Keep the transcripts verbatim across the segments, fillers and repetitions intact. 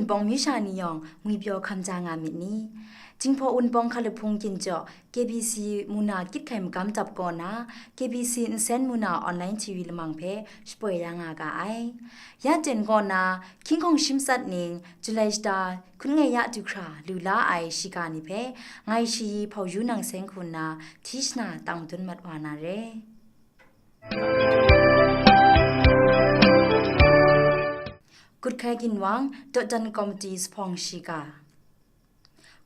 Wunpawng myu sha ni yawng ngwi pyaw hkam ja nga myit ni? Jinghpaw Wunpawng hkalahpung ginjaw K B C muna kyit hkai magam dap kaw na, K B C nsen muna online T V lamang hpe shapoi ya nga ga ai. Ya ten kaw na, hkying hkawng shi matsat ning, July shata hkun ngai ya du hkra lu la ai shiga ni hpe, ngai Shayi Hpau Yu nang seng hku nna, hti shana tang madun mat wa na re. Kut hkai ginwang, dawdan komiti zuphpawng shiga.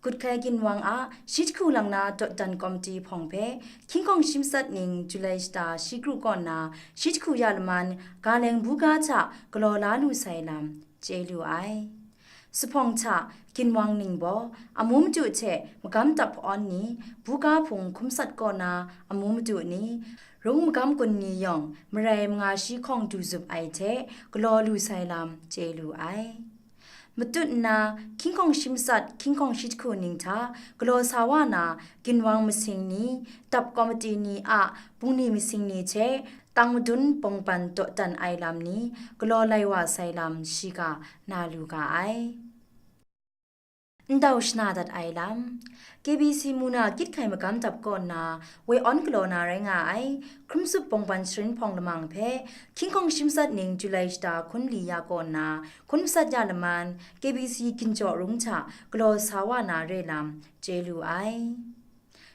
Kut hkai ginwang a shi jahku lang na dawdan komiti hpawng hpe, hkying hkawng shi matsat ning July shata shi kru kaw na shi jahku ya laman, ga leng buga hta galaw la lu sai lam, chye lu ai. Zuphpawng hta ginwang ningbaw, amu madu hte magam dap hpawn ni, buga hpung hkum sat kaw na amu madu ni, rung magam gun ni yawng marai manga shi hkawng du zup ai hte galaw lu sai lam, chye lu ai. Matut nna, hkying hkawng shi matsat, hkying hkawng shi jahku ning hta galaw sa wa na ginwang masing ni, dap komiti ni a bungli masing ni hte tang madun bawngban dawdan ai lam ni galaw lai wa sai lam shiga na lu ga ai. Ndau shana dat ai lam. K B C muna kyit hkai magam dap kaw nna, woi awn galaw na rai nga ai, hkrum zup bawngban sharin hpawng lamang hpe, hkying hkawng shi matsat ning July shata hkun li ya kaw nna, hkun matsat ya laman, K B C ginjaw rung hta galaw sa wa na re lam, chye lu ai.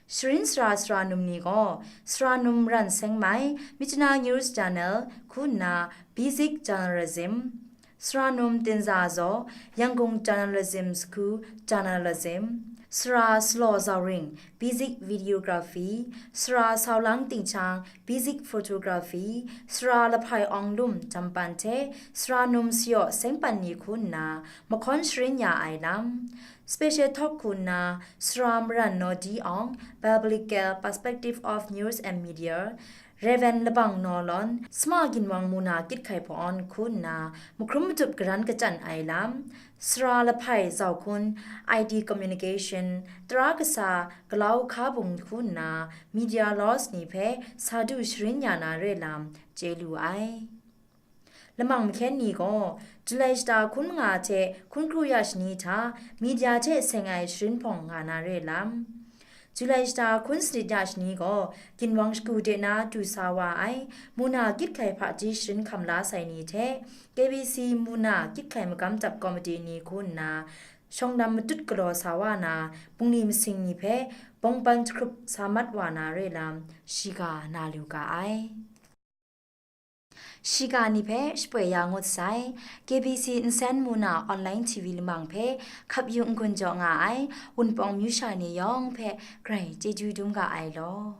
Sharin sara sara num ni gaw, sara num ran seng mai, Myitkyina News Channel, hku nna, Basic Journalism, sara num Tenza Zaw, Yangon Journalism School, Journalism, sara Salaw Zau Ring, Basic Videography, sara Sau Lang Ting Chang, Basic Photography, sara Lahpai Awng Lum, Jampan hte, sara num Sayaw Seng Pan ni hku nna, mahkawn sharin ya ai lam, Special Talk hku nna, sara Maran Naw Di Awng, Biblical Perspective of News and Media, Rev. Labang Naw Lawn, Sama ginwang muna kyit hkai hpawn hku nna, mahkrum madup karan kachyan ai lam, sara Lahpai Zau Hkun, I T Communication, tara kasa Galau Hka Bung hku nna, media laws ni hpe sa du sharin ya na re lam, chye lu ai. Lamang mahkyen ni gaw, July shata hkun manga hte hkun kru ya shani hta, media hte seng ai sharin hpawng nga na re lam. July shata hkun sanit ya shani gaw, ginwang shagu de na du sa wa ai, muna kyit hkai hpaji sharin hkam la sai ni hte, K B C muna kyit hkai magam dap komiti ni hku nna, shawng lam matut galaw sa wa na, bungli masing ni hpe, bawngban jahkrup sa mat wa na re lam, shiga na lu ga ai. Shiga ni hpe shapoi ya ngut sai, K B C nsen muna online T V lamang hpe hkap yu n-gun jaw nga ai Wunpawng myu sha ni yawng hpe grai chyeju dum ga ai law.